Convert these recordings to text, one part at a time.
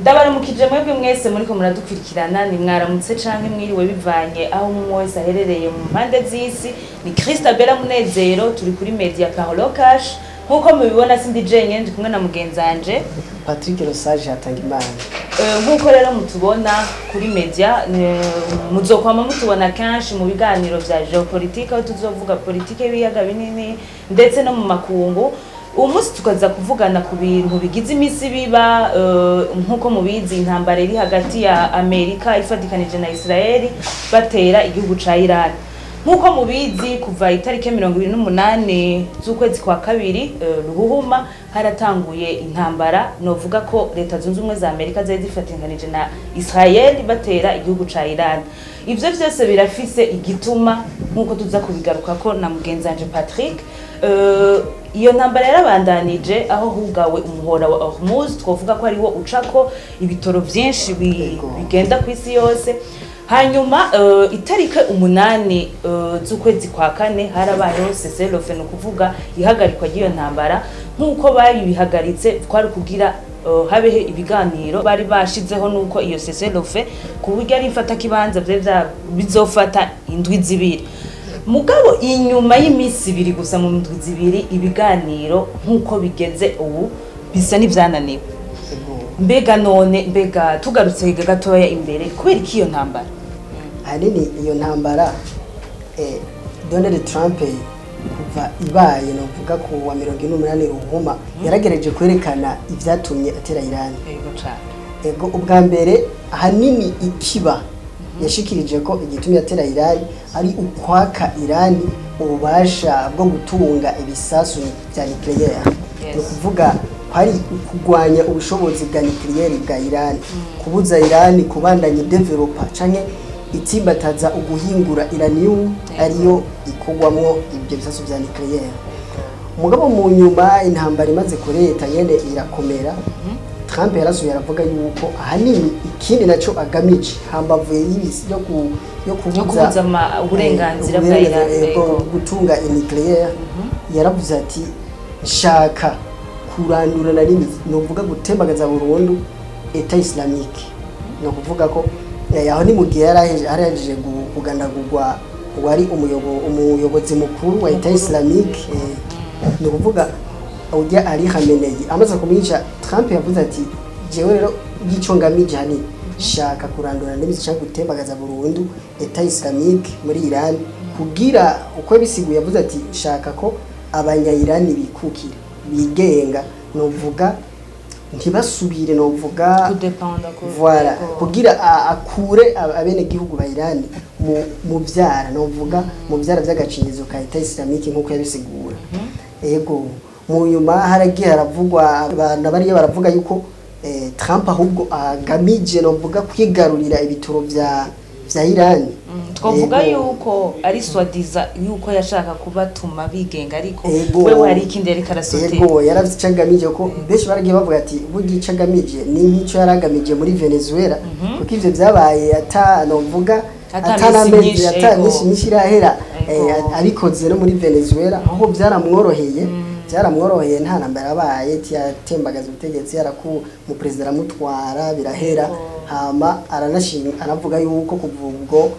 Ndabaramukije mwebwe mwese muriko muradukurikirana. Ni mwaramutse canke mwiriwe, bivanye aho umwe wese aherereye mu mpande z'isi. Ni Christabella Munezero, turi kuri Media Parlo Cash. Nk'uko mubibona, sindi jenyene, ndi kumwe na mugenzanje Patrick Rosage Hatangimana. Nk'uko rero mutubona kuri media, muzokwama mutubona kenshi mu biganiro vya géopolitique, aho tuzovuga politike y'ibiyaga binini ndetse no mu makungu. Uwo munsi tukaza kuvugana ku bintu bigize imisi biba. Nk'uko mubizi, intambara iri hagati ya Amerika ifatikanije na Israeli, batera igihugu ca Iran. Nk'uko mubizi, kuva itariki 28 z'ukwezi kwa kabiri, ruhuhuma, haratanguye intambara. Novuga ko Leta Zunze Ubumwe za Amerika zari zifatanije na Israel batera igihugu ca Iran. Ivyo vyose birafise igituma, nk'uko tuza kubigarukako na mugenzanje Patrick. Iyo ntambara yarabandanije aho hugawe umuhora wa Hormuz, twovuga ko ariwo ucako ibitoro vyinshi bigenda ku isi yose. Hanyuma itariki 8 z'ukwezi kwa kane harabayeho cessez-le-feu, ni ukuvuga ihagarikwa ry'iyo ntambara. Nk'uko babihagaritse, twari kugira habeho ibiganiro. Bari bashizeho nuko iyo cessez-le-feu ku buryo ari mfatakibanza, vyari bizofata indwi 2. Mugabo inyuma y'iminsi 2 gusa, mu ndwi 2, ibiganiro nk'uko bigeze ubu bisa n'ivyananiwe. Mbega none, mbega tugarutse gatoya imbere, kubera iki iyo ntambara? Ahanini iyo ntambara, Donald Trump kuva ibaye, novuga ku wa 48 ruhuma, yaragereje kwerekana ivyatumye atera Iran. Yego cane. Ego, ubwa mbere ahanini ikiba yashikirije ko igitumye atera Iran ari ukwaka Iran ububasha bwo gutunga ibisasu vya nucléaire. Ni ukuvuga kwari ukugwanya ubushobozi bwa nucléaire bwa Iran, kubuza Iran kubandanya developa canke itsimbataza uguhingura uranium, ariyo ikorwamwo ibyo bisasu vya nucléaire. Mugabo mu nyuma, intambara imaze kureta nyene irakomera, Trump yarasubiye aravuga yuko ahanini ikindi naco agamije, hambavu y'ibisi yo kubuza, yo kubuza uburenganzira bwa Iran, bwo gutunga nucléaire, yaravuze ati: "Nshaka kurandurana n'imizi, ni ukuvuga gutembagaza burundu État Islamique." Ni ukuvuga ko aho ni mu gihe yarahejeje kugandagurwa wari umuyobozi mukuru wa État Islamique, ni ukuvuga ujya Ali Khamenei. Amaze kumwica, Trump yavuze ati: "Jewe rero yico ngamije hanini, shaka kurandura n'imizi cyangwa gutembagaza burundu État Islamique muri Iran." Kugira uko bisiguye, yavuze ati: "Shaka ko abanya-Iran bikukira, bigenga, novuga ntibasubire, novuga kudependa ku voilà, kugira akure abenegihugu ba Iran mu vyara, novuga mu vyara vy'agacinyizo ka État Islamique," nk'uko yabisigura. Ego, mu nyuma haragiye haravugwa, abantu bariyo baravuga yuko Trump ahubwo agamije, novuga, kwigarurira ibitoro vya Iran. Twavuga yuko ari soi-disant yuko yashaka kubatuma bigenga, ariko wewe hari ikindi yariko arasotera. Ego, yaravye ico agamije, ko benshi baragiye bavuga ati burya ico agamije ni nk'ico yaragamije muri Venezuela, kuko ivyo vyabaye ata, novuga, ata ata misi n'amezi myinshi, ata misi myinshi irahera. Abikoze no muri Venezuela, aho byaramworoheye, nta ntambara yabaye, yatembagaza ubutegetsi, yaraku mu perezida aramutwara, birahera. Hama aranashima, aravuga yuko kuva ubwo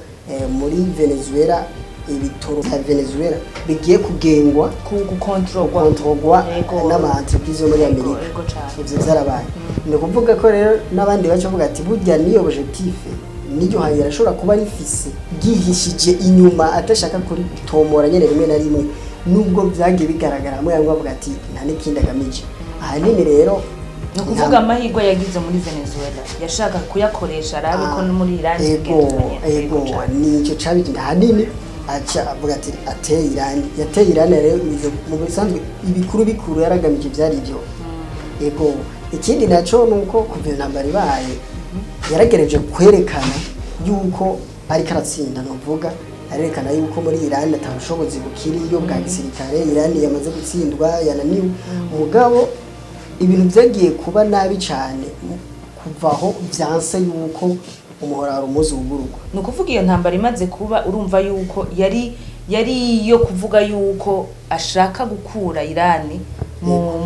muri Venezuela, ibitoro vya Venezuela bigiye kugengwa, ku gukontorogwa, gukontorogwa n'ama entreprise yo muri Amerika. Ego cane. Ivyo vyarabaye. Ni ukuvuga ko rero n'abandi baca bavuga ati burya niyo objectif, niyo hangira ashobora kuba rifise ryihishije inyuma, atashaka kuritomora nyene. Rimwe na rimwe, nubwo vyagiye bigaragara, hamwe bamwe bavuga ati nta n'ikindi agamije ahanini rero. Ni ukuvuga amahirwe yagize muri Venezuela yashaka kuyakoresha, arabe ko no muri Iran bigenda nyene. Ego, nico cabitumye ahanini aca avuga ati ateye Iran. Yateye Iran rero mu bisanzwe ibikuru bikuru yaragamije vyari ivyo. Ego, ikindi naco nuko kuva intambara ibaye, yaragereje kwerekana yuko ariko aratsinda, novuga arerekana yuko muri Iran ata bushobozi bukiriyo bwa gisirikare, Iran yamaze gutsindwa, yananiwe. Mugabo ibintu vyagiye kuba nabi cane kuva aho vyanse yuko umuhora wa Hormuz wugururwa. Ni ukuvuga iyo ntambara imaze kuba, urumva yuko yari iyo kuvuga yuko ashaka gukura Irani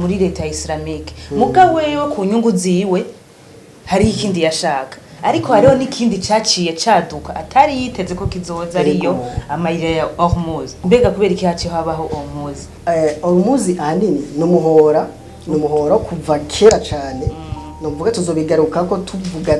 muri Leta ya Islamique, mugabo wewe ku nyungu ziwe. Hariho ikindi yashaka, ariko hariho n'ikindi caciye caduka atari yiteze ko kizoza, ariyo amayira ya Hormuz. Mbega kubera iki haciye habaho Hormuz? Hormuz ahanini ni umuhora kuva kera cyane. Nuvuga tuzobigaruka ko tuvuga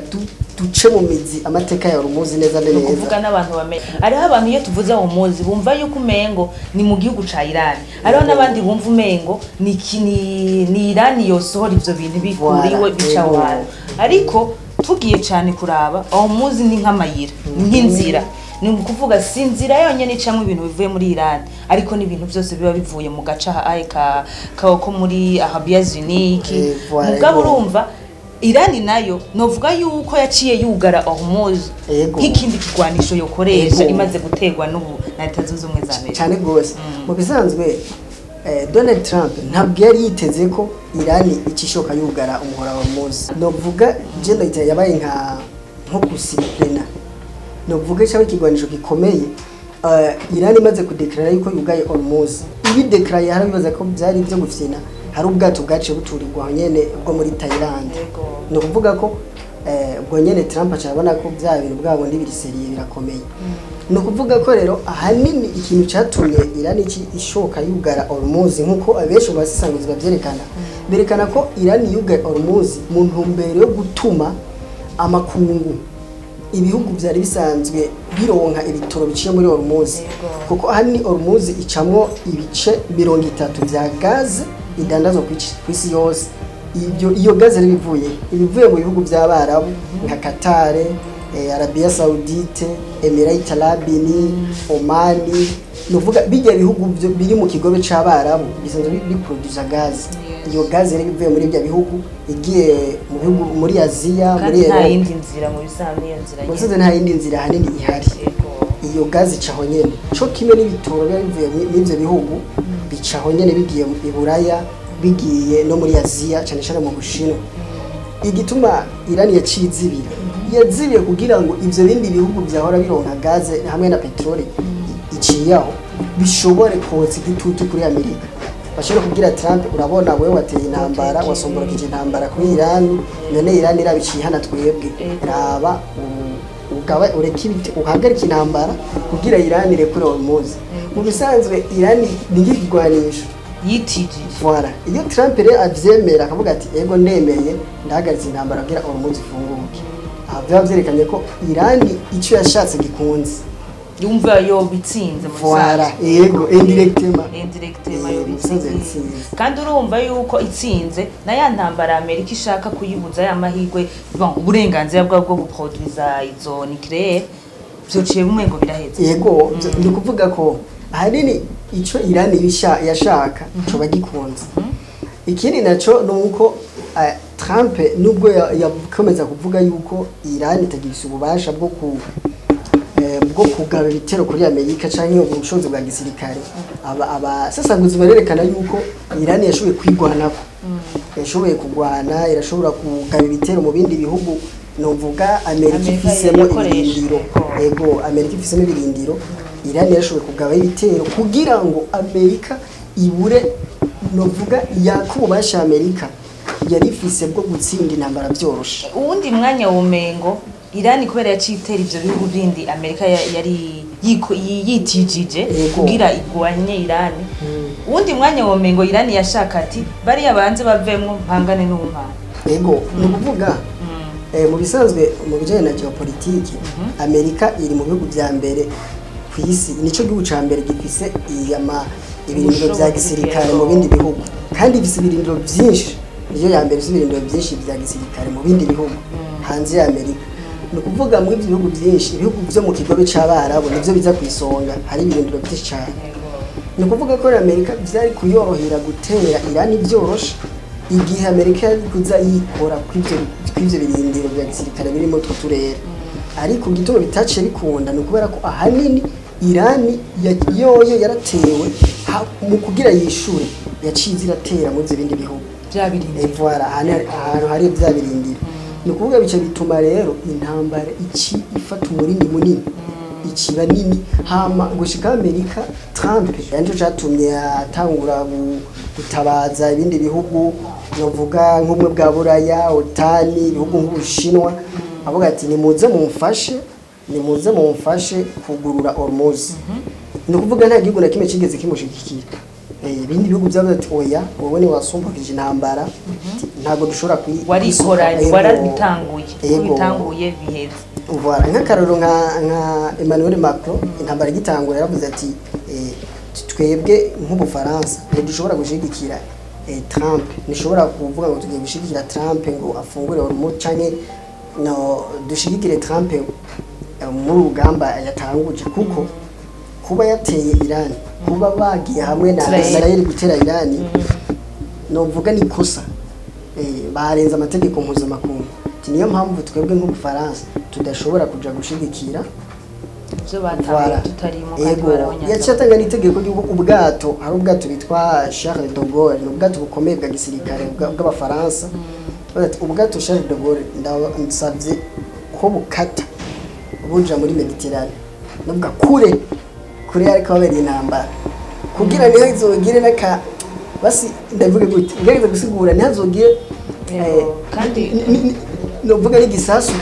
duce mu mizi amateka ya Hormuz neza Ni neza. ukuvuga n'abantu bamenye. Hariho abantu iyo tuvuze Hormuz bumva yuko umengo ni mu gihugu ca Iran, hariho n'abandi bumva umengo ni Iran yosohora ivyo bintu bikuriwe bica aho hantu. Ariko tugiye cane kuraba, Hormuz ni nk'amayira, ni nk'inzira. Ni ukuvuga si inzira yonyene icamwo ibintu bivuye muri Iran, ariko n'ibintu byose biba bivuye mu gace aha ka ko muri Arabia Saoudite. Voilà, Mugabo urumva Irani nayo novuga yuko yaciye yugara Hormuz nk'ikindi kigwanisho yokoresha imaze guterwa n'ubu na Leta Zunze Ubumwe za Amerika. Cyane rwose. Mu bisanzwe Donald Trump ntabwo yari yiteze ko Irani icishoka yugara umuhora wa Hormuz. Novuga je ndayita yabaye nko gusurprena, novuga cyaba ikigwanisho gikomeye. Irani imaze kudeklarara yuko yugaye Hormuz, ibidekaraye harabibaza ko byari ibyo gufyina. Hari ubwato bwaciye buturirwa aho nyene bwo muri Thailand. Ni ukuvuga ko ubwo nyene Trump aca abona ko bya bintu bwabo biri sérieux, birakomeye. Ni ukuvuga ko rero ahanini ikintu cyatumye Iran ishoka yugara Hormuz, nk'uko abenshi mu basesanguzi bavyerekana, berekana ko Iran yugaye Hormuz mu ntumbero yo gutuma amakungu, ibihugu byari bisanzwe bironka ibitoro biciye muri Hormuz, kuko ahanini Hormuz icamwo ibice 30 vya gaze idandazwa kw'isi yose. Ibyo iyo gaze rero ibivuye mu bihugu by'Abarabu nka Qatar, Arabia Saoudite, Emirate Arabini, Omani. Nuvuga bijya bihugu biri mu kigobe c'Abarabu bisanzwe biproduza gaze. Iyo gaze rero ivuye muri ibyo bihugu igiye mu bihugu muri Aziya, muri Kandi nta Europe. yindi nzira mu bisanzwe, iyo nzira Mu bisanzwe nta yindi nzira ahanini ihari. Iyo gaze icaho nyene co kimwe n'ibitoro biba bivuye mw'ivyo bihugu, bicaho nyene bigiye i Buraya, bigiye no muri Aziya, cane cane mu Bushinwa. Igituma Irani yaciye izibira, yazibiye kugira ngo ivyo bindi bihugu vyahora bironka gaze hamwe na peteroli iciye aho bishobore kotsa igitutu kuri Amerika, bashobore kubwira Trump: "Urabona wewe wateye intambara, wasomborokije intambara kuri Irani, none Irani irabiciye hana twebwe. Raba ugaba ureke uhagarike intambara kugira Irani irekure Hormuz." Mu bisanzwe Irani ni nk'ikigwanisho yitijije. Voilà. Iyo Trump rero avyemera akavuga ati: "Ego, ndemeye, ndahagaritse intambara kugira Hormuz ifunguke," aha biba vyerekanye ko Irani ico yashatse gikunze. Yumva yobitsinze mu Voilà, bisanzwe. Yego, indirectement. Indirectement Musanze yobitsinze. yatsinze. Kandi urumva yuko itsinze na ya ntambara Amerika ishaka kuyibuza ya mahirwe, bon, uburenganzira bwabo bwo guproduiza izo nucléaire, vyociye bumwe ngo biraheze. Yego, ni ukuvuga ko ahanini ico Irani yashaka coba gikunze. Ikindi naco ni uko Trump nubwo yakomeza kuvuga yuko Irani itagifise ububasha bwo kugaba ibitero kuri Amerika canke ubushobozi bwa gisirikare, aba abasesanguzi barerekana yuko Irani yashoboye kwigwanako, yashoboye kugwana, irashobora kugaba ibitero mu bindi bihugu. Novuga Amerika Amerika ifisemo yakoresha, ibirindiro. Yego. Ego, Amerika ifisemo ibirindiro. Irani yarashoboye kugaba ibitero kugira ngo Amerika ibure, novuga yaka ububasha Amerika yari ifise bwo gutsinda intambara vyoroshe. Uwundi mwanya wumengo Irani kubera yaciye itera ivyo bihugu bindi Amerika yari yitijije kugira igwanye Irani, uwundi mwanya womengo Irani yashaka ati: "Bariya banze bavemwo, mpangane n'uwumpana." Ego, ni ukuvuga mu bisanzwe mu bijyanye na geopolitike, Amerika iri mu bihugu vya mbere ku isi, nico gihugu ca mbere gifise iyama ibirindiro vya Ubushobozi gisirikare mu bindi bihugu, kandi ifise ibirindiro vyinshi, niyo ya mbere ifise ibirindiro vyinshi vya gisirikare mu bindi bihugu hanze ya Amerika. Ni ukuvuga muri ivyo bihugu vyinshi, ibihugu vyo mu kigobe c'Abarabu nivyo biza ku isonga, hari ibirindiro vyinshi cane. Ni ukuvuga ko Amerika vyari kuyorohera gutera Irani vyoroshe igihe Amerika yari kuza yikora kw'ivyo birindiro vya gisirikare biri muri utwo turere. Ariko igituma bitaciye bikunda ni ukubera ko ahanini Irani yoyo yaratewe, mu kugira yishure yaciye iza iratera muri ivyo bindi bihugu Vya birindiro. Voilà, ahantu hari vya birindiro. Ni ukuvuga bice bituma rero intambara ici ifata umurindi munini. ikiba nini. Hama gushika Amerika, Trump yanjo catumye atangura gutabaza ibindi bihugu, novuga nk'ubumwe bwa Buraya, OTAN, ibihugu nk'Ubushinwa, avuga ati: "Nimuze mumfashe, nimuze mumfashe kugurura Hormuz." Ni ukuvuga nta gihugu na kimwe kigeze kimushigikira. Ibindi bihugu byavuze ati: "Oya, wowe ni wasumbukije intambara." Ati, "Ntabwo dushobora Warikoranye. Yego. Warabitanguye. Yego. Ubitanguye biheze. Voilà, nk'akarorero nka Emmanuel Macron, intambara igitangura yaravuze ati: "Twebwe nk'Ubufaransa ntidushobora gushigikira Trump, ntishobora kuvuga ngo tugiye gushigikira Trump ngo afungure Hormuz, canke no dushigikire Trump muri urugamba yatanguje, kuko kuba yateye Iran, kuba bagiye hamwe na Israel. Israel gutera Iran, novuga ni kosa, barenze amategeko mpuzamakungu." Ati: "Niyo mpamvu twebwe nk'Ubufaransa tudashobora kuja gushigikira." Ibyo batanguye Voilà. tutarimo kandi Yego, barabonye. Yaciye atanga n'itegeko ry'uko ubwato, hari ubwato bitwa Charles de Gaulle, ni ubwato bukomeye bwa gisirikare bw'Abafaransa. Bavuga ati: "Ubwato Charles de Gaulle ndasavye ko bukata buja muri Mediterane, navuga kure kure ariko habereye intambara, kugira niho izogire n'aka." Basi ndavuga gute, ngerageza gusigura, ntihazogire Yego, kandi novuga n'igisasu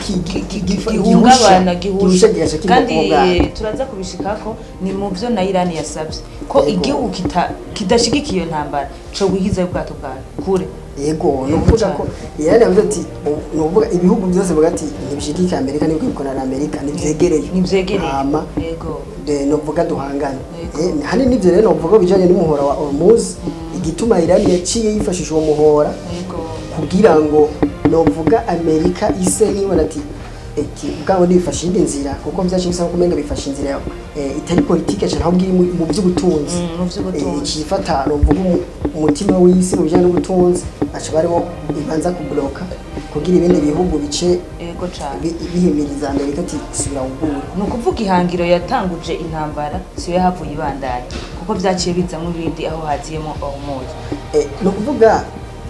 gihungabana, gihusha gihusha gigasha kiva kandi ku bwato. Turaza kubishikako, ni mu byo na Iran yasabye ko igihugu kidashigikiye iyo ntambara co wigizayo ubwato bwawe kure. Yego, ni ukuvuga ko Iran yavuze ati, ni ukuvuga ibihugu byose bivuga ati ntibishigikiye Amerika, nibwo bikora na Amerika, ntivyegereye. Ntivyegereye. Hama novuga duhangane. Hani nivyo rero novuga bijanye n'umuhora wa Hormuz, igituma Iran yaciye yifashisha uwo muhora kugira ngo novuga Amerika ise nibona ati eti ubwabo nifashe indi nzira, kuko vyaciye bisa nko kumenga bifashe inzira itari politike cyane, ahubwo iri mu by'ubutunzi. Mu vy'ubutunzi. Ikifata novuga umutima w'isi mu bijanye n'ubutunzi, aca baribo ibanza kubloka kugira ibindi bihugu bice Yego cane. bihimiriza Amerika ati: "Subira wugure." Ni ukuvuga ihangiro yatanguje intambara siyo yahavuye ibandanya, kuko vyaciye bizamwo ibindi aho haziyemo Hormuz. Ni ukuvuga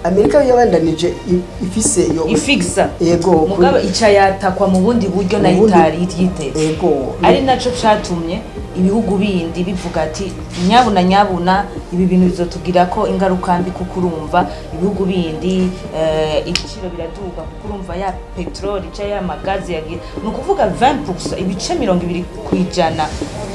Amerika yabandanije ifise iyo Ifixa. Yego. Mugabo ica yatakwa mu bundi buryo nayo itari yiteze, ari naco catumye ibihugu bindi bivuga ati: "Nyabuna nyabuna, ibi bintu bizotugirako ingaruka mbi," kuko urumva ibihugu bindi ibiciro biraduga, kuko urumva ya peteroli ica ya magazi yagiye, ni ukuvuga 20%, ibice 20%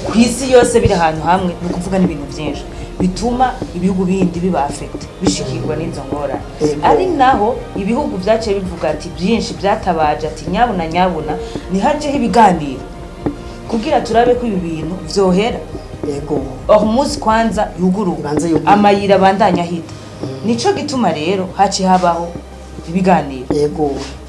ku isi yose biri ahantu hamwe, ni ukuvuga n'ibintu byinshi bituma ibihugu bindi biba affecté, bishikirwa n'izo ngorane. Ari naho ibihugu byaciye bivuga ati, byinshi byatabaje ati: "Nyabuna nyabuna, nihajeho ibiganiro kugira turabe ko ibi bintu vyohera." Hormuz kwanza yuguruka. Ibanze yuguruke. Amayira abandanya ahita. Nico gituma rero haciye habaho ibiganiro.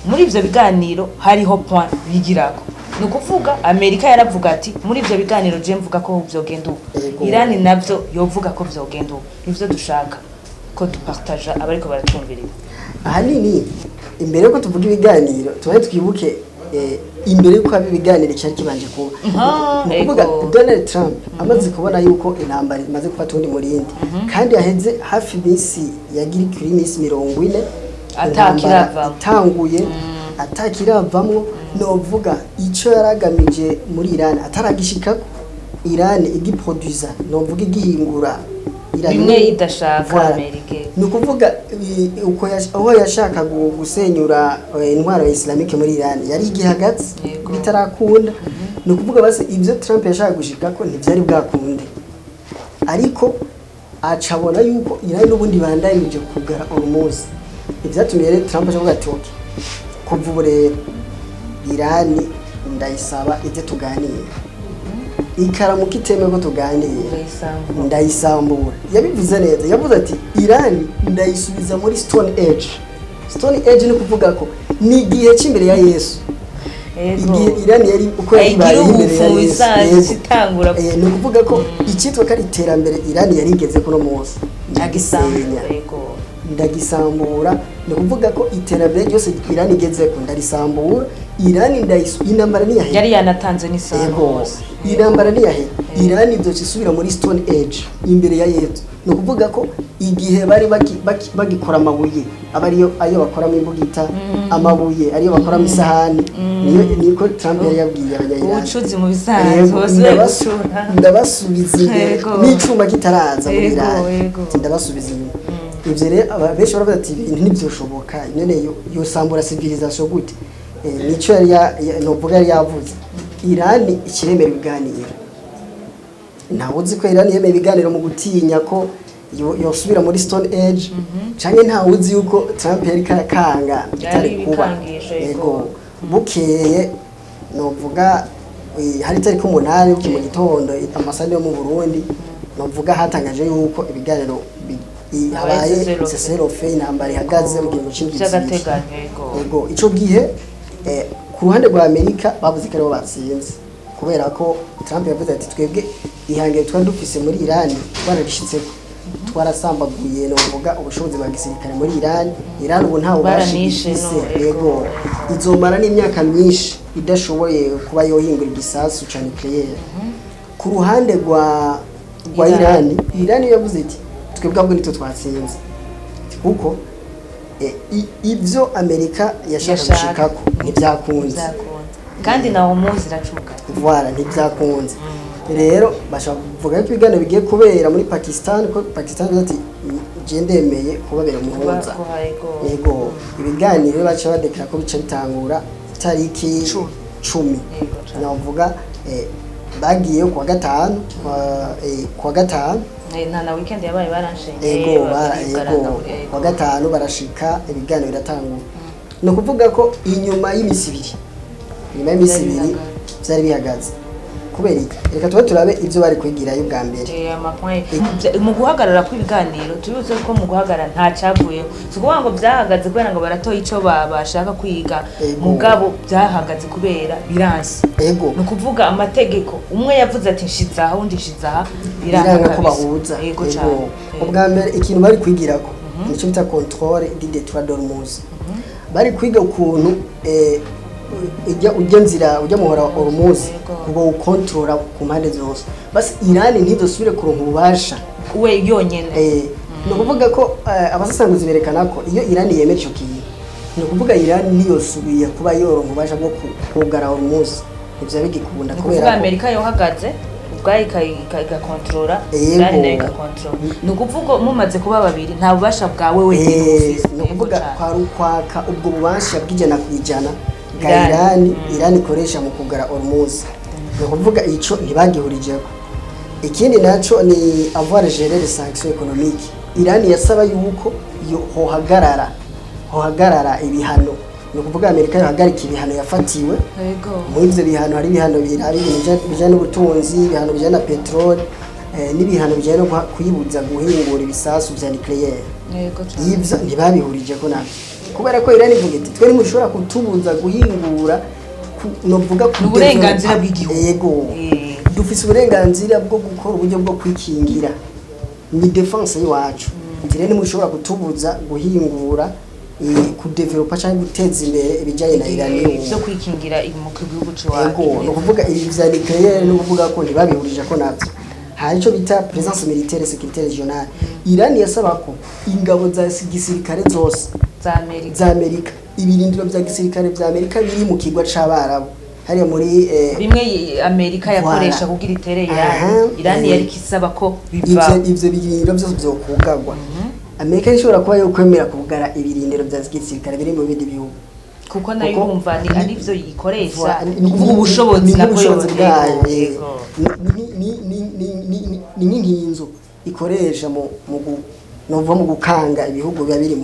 Muri ivyo biganiro hariho point bigirako, ni ukuvuga Amerika yaravuga ati: "Muri ivyo biganiro je mvuga ko vyogenda uko." Irani navyo yovuga ko vyogenda uko. Nivyo dushaka ko dupartaja abariko baratumviriza. Ahanini imbere yuko tuvuga ibiganiro, tubaye twibuke imbere yuko haba ibiganiro cyari kibanje kuba. Ni ukuvuga Donald Trump amaze kubona yuko intambara imaze gufata uwundi murindi, kandi yaheze hafi iminsi yagira kuri iminsi 40 intambara Atakiravamwo. itanguye, atakiravamwo, novuga ico yaragamije muri Iran ataragishikako, Iran igiproduza, novuga igihingura Iran Bimwe idashaka. Voilà. Amerika. Ni ukuvuga uko aho yashaka gusenyura intwaro ya islamique muri Iran yari igihagaze bitarakunda. Ni ukuvuga basi ibyo Trump yashaka gushika ko ntibyari bwakunde, ariko acabona yuko Iran n'ubundi bandanije kugara Hormuz. Ibyatumye rero Trump avuga ati: "Okay, kuva ubu rero Iran ndayisaba ibyo tuganira, ikaramuka itemewe ko tuganira, Ndayisambura. ndayisambura." Yabivuze neza, yavuze ati: "Iran ndayisubiza muri Stone Age." Stone Age ni kuvuga ko ni igihe cy'imbere ya Yesu, igihe Iran yari uko yari Ayigira ibayeho imbere ya ubufu Yesu. isanzwe itangura. Ni ukuvuga ko icyitwa ko ari iterambere Iran yari igeze kuno munsi Agisambura. ndagisenya. Ndagisambura, ni ukuvuga ko iterambere ryose Irani igezeko ndarisambura. Irani intambara ntiyahera. Yari yanatanze n'isaha Ego, hose. intambara ntiyahera, Irani izoca isubira muri Stone Age imbere ya Yezu. Ni ukuvuga ko igihe bari bagikora amabuye, aba ariyo ayo bakoramo imbugita, amabuye ariyo bakoramo isahani. Niyo niko Trump yari yabwiye abanya-Iran. Ubucuzi mu bisanzwe Yego, basubiye gucura. Ndabasubiza imbere n'icuma kitaraza muri Iran. Ati, ndabasubiza inyuma. Ivyo rero benshi baravuga ati ibintu ntivyoshoboka, none yosambura civilisation gute? Nico yari novuga yari yavuze. Iran ikiremera ibiganiro, ntawe uzi ko Iran yemeye ibiganiro mu gutinya ko yosubira muri Stone Age, canke ntawe uzi yuko Trump yari kanga Yari bitari kuba. ibikangisho, yego. Yego, bukeye novuga hari itariki 8 buke mu gitondo, amasaha yo mu Burundi, novuga hatangaje yuko ibiganiro habaye habaye cessez-le-feu. cessez-le-feu, intambara ihagaze mu kiringo c'indwi 2. By'agateganyo, yego. Yego, ico gihe ku ruhande rwa Amerika bavuze ko aribo batsinze, kubera ko Trump yavuze ati twebwe ihangiro twari dufise muri Iran twararishitseko, twarasambaguye novuga ubushobozi bwa gisirikare muri Iran. Iran ubu nta bubasha Baranishe, ifise. no, yego. Yego, izomara n'imyaka myinshi idashoboye kuba yohingura igisasu ca nucléaire. Ku ruhande rwa Iran. Iran yavuze iti twebwe ahubwo nitwe twatsinze, kuko ivyo Amerika yashaka Yashaka. gushikako ntibyakunze. Byakunze, kandi na Hormuz iracugaye. Voilà, ntibyakunze. Rero bashaka kuvuga ko ibiganiro bigiye kubera muri Pakistan, ko Pakistan yavuze ati je ndemeye kubabera umuhuza. Yego. Yego, ibiganiro baca badekara ko bica bitangura itariki 10. 10. Yego, cane. Navuga bagiye kuwa gatanu, kuwa gatanu. Nta na weekend yabaye, baranshenye. Ego, ego, kuwa gatanu barashika, ibiganiro biratangura. Ni ukuvuga ko inyuma y'iminsi 2, inyuma y'iminsi Vyari 2 bihagaze. Vyari bihagaze kubera iki? Reka tube turabe ivyo bari kwigirayo bwa mbere. Ama points mu guhagarara kw'ibiganiro, tubivuze ko mu guhagarara nta cyavuyeho. Si ukuvuga ngo byahagaze kubera ngo baratoye ico bashaka kwiga. Mugabo byahagaze kubera biranse. Ni ukuvuga amategeko, umwe yavuze ati nshize aha, undi nshize aha, biranga Biranga ko kabisa. bahuza. Yego cane. Ubwa mbere ikintu bari kwigirako nico bita contrôle du détroit d'Ormuz. Bari kwiga ukuntu ujya nzira ujya muhora wa Hormuz ngo ukontorora ku mpande zose, basi Iran ntidosubire kuronka ububasha we yonyene. Ni ukuvuga ko abasesanguzi berekana ko iyo Iran yemera ico kintu, ni ukuvuga Iran ntiyosubiye kuba yoronka ububasha bwo kugara Hormuz, ivyo bigikunda. Ni Kubera ukuvuga ko Amerika yohagaze ubwayo igakontorora, Iran nayo igakontorora. Ni ukuvuga mumaze kuba babiri, nta bubasha bwawe wenyine ufise. Ni ukuvuga cane. kwari ukwaka ubwo bubasha bw'100% bwa Iran. Iran ikoresha mu kugara Hormuz. Ni ukuvuga ico ntibagihurijeko. Ikindi naco ni avoir géré les sanctions économiques. Iran yasaba yuko hohagarara ibihano, ni ukuvuga Amerika yohagarika ibihano yafatiwe. Muri ivyo bihano hari ibihano biraba ibintu bijanye n'ubutunzi, ibihano bijanye na peteroli, n'ibihano bijanye no kuyibuza guhingura ibisasu vya nucléaire. Yego cane. Ivyo ntibabihurije ko nabyo, kubera ko Iran ivuga iti twe ntimushobora kutubuza guhingura novuga Ni uburenganzira bw'igihugu. Yego. Dufise uburenganzira bwo gukora uburyo bwo kwikingira, ni défense y'iwacu. Ati rero ntimushobora kutubuza guhingura, kudevelopa cyangwa guteza imbere ibijyanye na uranium. Byo kwikingira mu gihugu c'iwacu. Ego, ni ukuvuga ibi vya nucléaire, ni ukuvuga ko ntibabihurije ko navyo. Hari ico bita présence militaire, sécurité régionale. Iran yasaba ko ingabo za gisirikare zose za Amerika za Amerika, ibirindiro vya gisirikare vya Amerika biri mu kigwa c'Abarabu hariya muri bimwe Amerika yakoresha Voilà. kugira itere Iran. Iran yari kisaba ko biva Ivyo birindiro vyose vyokugarwa. Amerika ishobora kuba yokwemera kugara ibirindiro vya gisirikare biri mu bindi bihugu? Kuko nayo urumva ni arivyo yikoresha. Ni kuvuga ubushobozi ni nabwo nk'ubushobozi bwayo. Ni nk'inkinzo ikoresha mu novuga mu gukanga ibihugu biba biri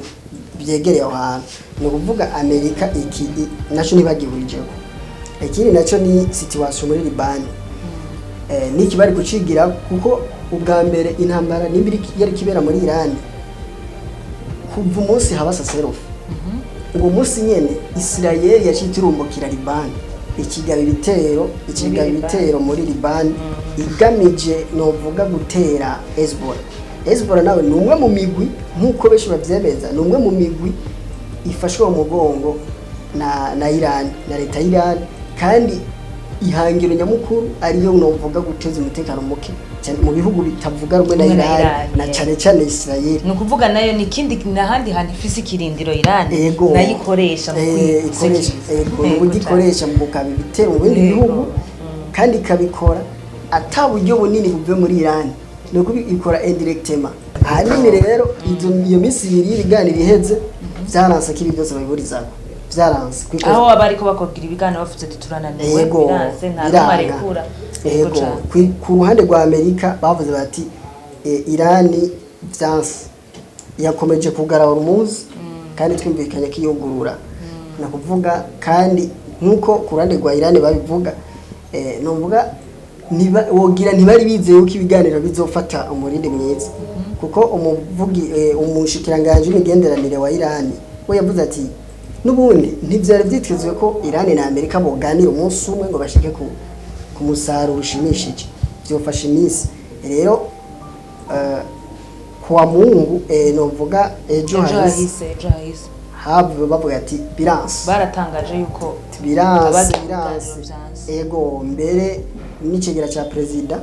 byegereye aho hantu. Ni ukuvuga Amerika iki naco ntibagihurijeko. Ikindi naco ni situation muri Libani. Niki bari kucigira, kuko ubwa mbere intambara nimba yari kibera muri Iran, kuva umunsi haba cessez-le-feu, uwo munsi nyene Israel yaciye iturumbukira Libani, ikigaba ibitero, ikigaba Muri Libani. ibitero muri Libani, igamije novuga gutera Hezbollah. Hezbollah nawe ni umwe mu migwi, nk'uko benshi bavyemeza, ni umwe mu migwi ifashwe mu mugongo na Iran, na leta ya Iran, kandi ihangiro nyamukuru ariyo novuga guteza umutekano muke cyane mu bihugu bitavuga rumwe na Rumwe na Iran, Iran, na cane cane Israel. Ni ukuvuga nayo ni ikindi n'ahandi hantu ifise ikirindiro Iran, Ego. nayo ikoresha mu Ikoresha, kwisekiriza. ego, ni uburyo ikoresha mu gukaba ibitero mu bindi bihugu, kandi ikabikora ata buryo bunini buvuye muri Iran, ni uko ikora indirectement. Ahanini rero iyo minsi 2 y'ibiganiro iheze, vyaranse ko ibi byose babiburizako, vyaranse. Aho abariko bakubwira ibiganiro bavuze ati turananiwe, biranse, nta biranga. numwe arekura. Yego cane. Ku ruhande rwa Amerika bavuze bati Irani vyanse, yakomeje kugara Hormuz, kandi twumvikanye ko iyugurura. Ni ukuvuga kandi nk'uko ku ruhande rwa Irani babivuga, nuvuga wogira ntibari bizeye yuko ibiganiro bizofata umurindi mwiza, kuko umuvugi, umushikiranganji w'imigenderanire wa Irani we yavuze ati n'ubundi ntivyari vyitezwe ko Irani na Amerika boganira umunsi umwe ngo bashike ku musaruro ushimishije, vyofasha iminsi. Rero kuwa Mungu, novuga ejo Ejo hahise, hahise, ejo hahise. Have bavuga ati biranse. Baratangaje yuko Biranse. abagiye mu Biranse. biganiro vyanse. Ego, mbere n'icegera ca perezida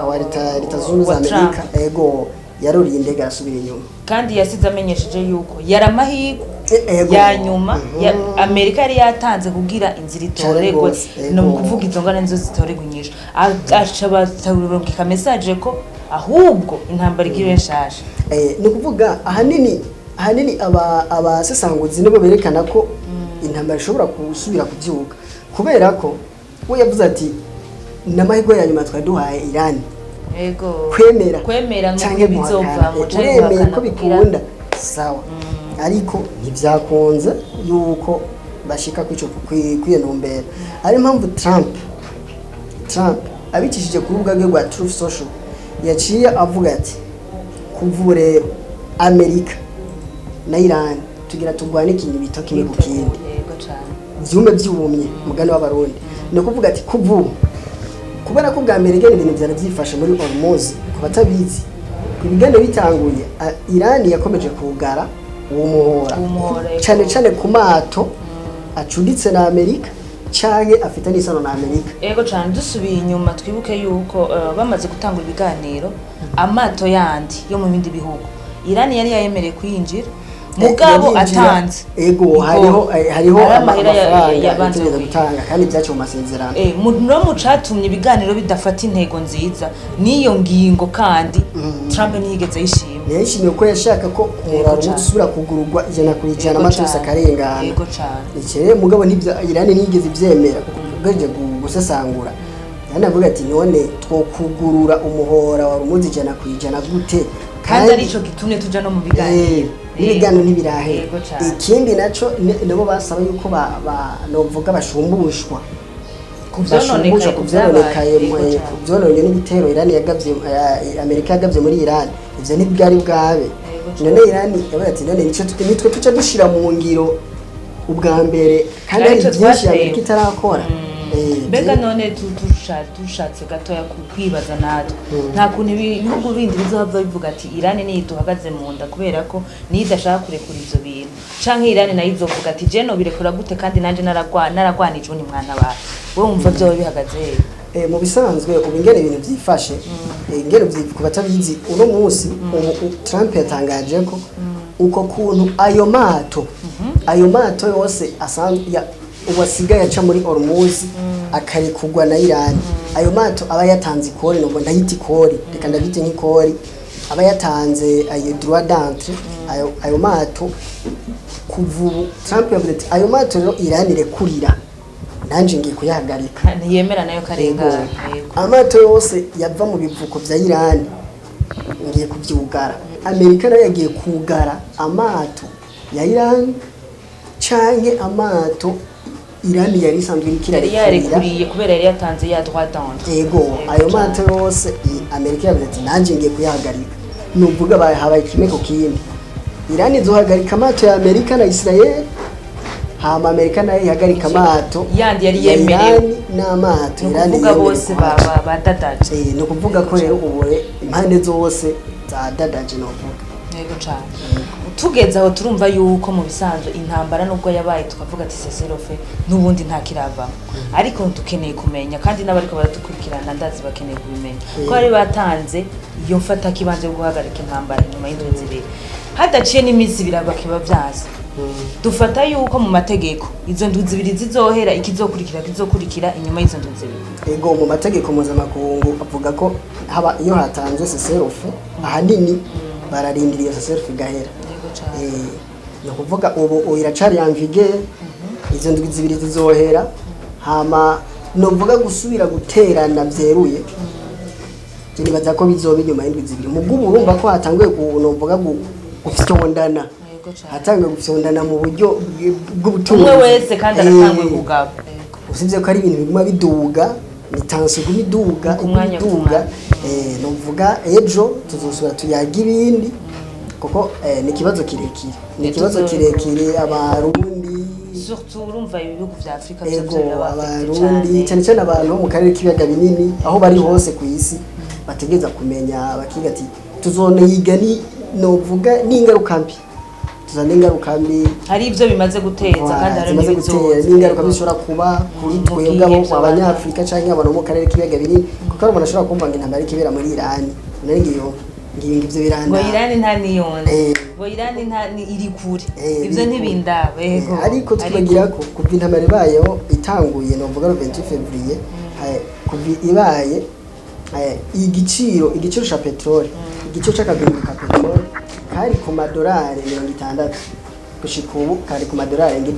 wa leta zunze ubumwe wa za Amerika, Trump. ego, yaruriye indege arasubira inyuma. Kandi yasize amenyesheje yuko yari amahirwe Ego. ya nyuma ya Amerika yari yatanze kugira inzira itoregwe. Cane gose, ego. No mu kuvuga izo ngana nizo zitoregwa inyishu, aca batarungika message ko ahubwo intambara igira nshasha. Ni ukuvuga ahanini abasesanguzi nibo berekana ko intambara ishobora gusubira kubyuka, kubera ko we yavuze ati ni amahirwe ya nyuma twari duhaye Irani kwemera Kwemera ngo canke bizovamwo, guhakana. Canke Uremeye ko guhakana kugira- bikunda, sawa, ariko ntibyakunze yuko bashika kwico kwiyo ntumbero. Ari impamvu Trump abicishije ku rubuga rwe rwa Truth Social yaciye avuga ati kuva ubu rero Amerika na Iran tugira turwane ikintu bita kimwe ku kindi. Yego cane. Vyume vyumye, mugani w'Abarundi. Ni ukuvuga ati kuva ubu, kubera ko bwa mbere ingene ibintu vyari vyifashe muri Hormuz, ku batabizi, ku biganiro bitanguye, Iran yakomeje kugara uwo muhora, Uwo muhora, yego. cane cane ku mato acuditse na Amerika canke afite n'isano na Amerika. Ego cane. Dusubiye inyuma, twibuke yuko bamaze gutangura ibiganiro, amato yandi yo mu bindi bihugu Irani yari yayemereye kuyinjira, mugabo Yarinjira, atanze ego. Ego. Hariho Hariho amahera amafaranga yabanze yategerezwa kwishyura. gutanga, kandi vyaciye mu masezerano. No mu catumye ibiganiro bidafata intego nziza n'iyo ngingo, kandi Trump ntiyigeze ayishima. Ntiyayishimiye kuko yashaka ko umuraro cane. usubira kugururwa 100%, Yego amato yose cane. akarengana. Yego cane. Iki rero mugabo ntibyo Irani ntiyigeze ivyemera, kuko ugejeje gusesangura Irani avuga ati none twokugurura umuhora wa Hormuz 100% gute? Kandi arico gitumye tuja no mu biganiro. N'ibiganiro ntibirahera. Yego cane. Ikindi naco nabo basaba yuko novuga bashumbushwa Ku vyononekaye, bashumbushwa ku ku vyabaye. vyononekaye, Yego cane. ku vyononye n'ibitero Irani yagavye, Amerika yagavye muri Irani. Ivyo ntibwari bwabe. Yego cane. None Irani yavuze ati none nico nitwe tuca dushira mu ngiro ubwa mbere, kandi hari Arico byinshi twatewe. Amerika itarakora. Mbega none dushatse gatoya kwibaza natwe, nta kuntu ibihugu bindi bizohava bivuga ati Irani niyo duhagaze mu nda, kubera ko niyo idashaka kurekura ivyo bintu, canke Irani nayo izovuga ati je nobirekura gute kandi nanje naragwanije ubundi mwantabara? Wowe wumva vyoba bihagaze hehe? Mu bisanzwe ubu ingene ibintu vyifashe, ingene ku batabizi, uno munsi ubu Trump yatangaje ko uko kuntu ayo mato yose asanzwe ubu asigaye aca muri Hormuz akarekurwa na Iran, ayo mato aba yatanze ikori, nubwo ndayita ikori, reka ndabyite nk'ikori, aba yatanze ayo droit d'entrée, ayo mato, kuva ubu Trump yavuze ati ayo mato rero Iran irekurira nanje ngiye kuyahagarika. Ntiyemera nayo karengana. Yego. Amato yose yava mu bivuko vya Iran ngiye kuvyugara. Amerika nayo yagiye kugara amato ya Iran canke amato Iran yari isanzwe iriko Yari irarekurira. yarekuriye kubera yari yatanze ya droit d'entrée. Ego. Yego Ayo cane. mato yose Amerika yavuze ati nanje ngiye kuyahagarika. Nuvuga habaye kimwe ku kindi, Iran izohagarika amato ya Amerika na Israel, hama Amerika nayo ihagarika amato Yandi yari ya yemerewe. Iran n'amato Ni Iran ukuvuga yemerewe bose kuhaca. badadaje. Ni ukuvuga ko rero ubu impande zose Zadadaje novuga. Yego cane. Tugeze aho turumva yuko mu bisanzwe intambara nubwo yabaye, tukavuga ati cessez-le-feu, n'ubundi nta kiravamo, ariko dukeneye kumenya, kandi n'abariko baradukurikirana ndazi bakeneye kubimenya, ko bari batanze iyo mfatakibanza yo guhagarika intambara inyuma y'indwi 2, hadaciye n'iminsi 2 bakiba vyaza. Dufata yuko mu mategeko izo ndwi 2 zizohera, ikizokurikira kizokurikira inyuma y'izo ndwi 2? Ego, mu mategeko mpuzamakungu avuga ko haba iyo hatanzwe cessez-le-feu, ahanini bararindira iyo cessez-le-feu igahera. Yego cane. Ni ukuvuga ubu iracari en vigueur, izo ndwi 2 zizohera, hama novuga gusubira guterana vyeruye, je nibaza ko bizoba inyuma y'indwi 2. Mugabo ubu urumva ko hatanguye novuga gufyondana. Yego cane. Hatanguye gufyondana mu buryo bw'ubutunzi. Umwe wese kandi aratanguye kugaba. Yego. Usibye ko ari ibintu biguma biduga, ni tension iguma iduga, Ku iguma mwanya ku iduga. mwanya. Novuga ejo tuzosubira tuyaga ibindi, kuko ni ikibazo kirekire, ni ikibazo kirekire Abarundi Surtout urumva ibi bihugu vya Afrika vyo ego biraba affecté. Abarundi, cyane cyane abantu bo mu karere k'ibiyaga binini, aho bari hose ku isi, bategereza kumenya, bakiga ati tuzoniga ni novuga n'ingaruka mbi, tuzana ingaruka mbi Hari ivyo bimaze guteza kandi hari zimaze gutera n'ibizoza. n'ingaruka mbi zishobora kuba kuri Mu twebwe gihe abo vyo Abanyafurika canke abantu bo mu karere k'ibiyaga binini, kuko hari umuntu ashobora kumva ngo intambara iriko ibera muri Irani, nari ngiyo ngiyo ngivyo ngo biranda. Irani nta niyonze, ngo Irani nta ni iri kure, ivyo iri kure. Ntibindaba, yego. Ariko twibagira ko kuva intambara ibayeho itanguye, novuga le 28 février, kuva ibaye, igiciro ca petrole, igiciro c'akaguriro ka petrole kari ku madolari 60, gushika ubu kari ku madolari arenga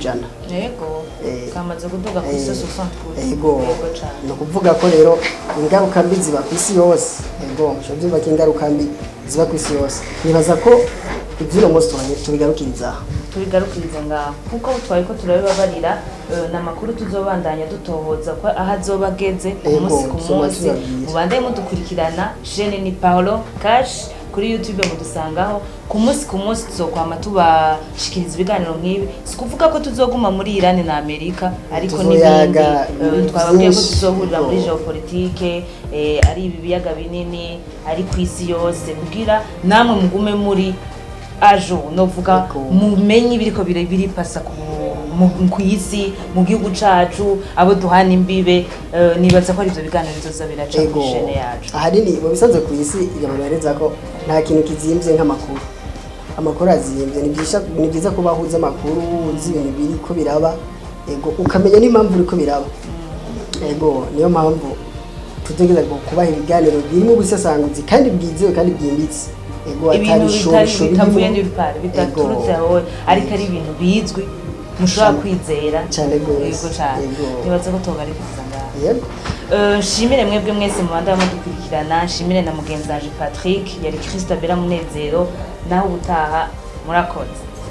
100. Kamaze kuduga ku 60. Ego. Yego cane. Ni ukuvuga ko rero ingaruka mbi ziba ku isi yose. Ego, mushobora kubyumva ko ingaruka mbi ziba ku isi yose. Nibaza ko iby'uno munsi tubigarukiriza aha. Tubigarukiriza ngaho, kuko twari ko turabibabarira, ni amakuru tuzobandanya dutohoza ko aho azoba ageze ku munsi ku Tuzoma munsi. tubabwira. Mubandanye mudukurikirana, chaîne ni Paulo Cash kuri YouTube, mudusangaho ku munsi ku munsi. Tuzokwama tubashikiriza ibiganiro nk'ibi. Si kuvuga ko tuzoguma muri Iran na Amerika, ariko n'ibindi. Tuzoyaga Twababwiye ko byinshi. tuzohurira muri géopolitique, ari ibi biyaga binini, ari ku isi yose, kugira namwe mugume muri ajo, novuga mumenye ibiriko biripasa ku isi, mu gihugu cacu, abo duhana imbibe. Nibaza ko ari ivyo biganiro bizoza biraca kuri chaîne yacu. Ahanini mu bisanzwe ku isi abantu bahereza ko nta kintu kizimvye nk'amakuru. Amakuru azimvye. Ni byiza kuba uzi amakuru, uzi ibintu biri ko biraba, ego, ukamenya n'impamvu uriko biraba. Ego, niyo mpamvu tutegereza kubaha ibiganiro birimo ubusesanguzi kandi bwizewe kandi bwimbitse, ego, ibintu atari bitari shosho bitavuye birimo. nulle part, bidaturutse aho, ariko ari ibintu bizwi mushobora kwizera. Cane gose. Yego cane. Nibaza ko togarikiriza ngaho. Yego. Nshimire mwebwe mwese mubanda mudukurikirana, nshimire na mugenzi wanje Patrick, yari Christabella Munezero. Naho ubutaha, murakoze.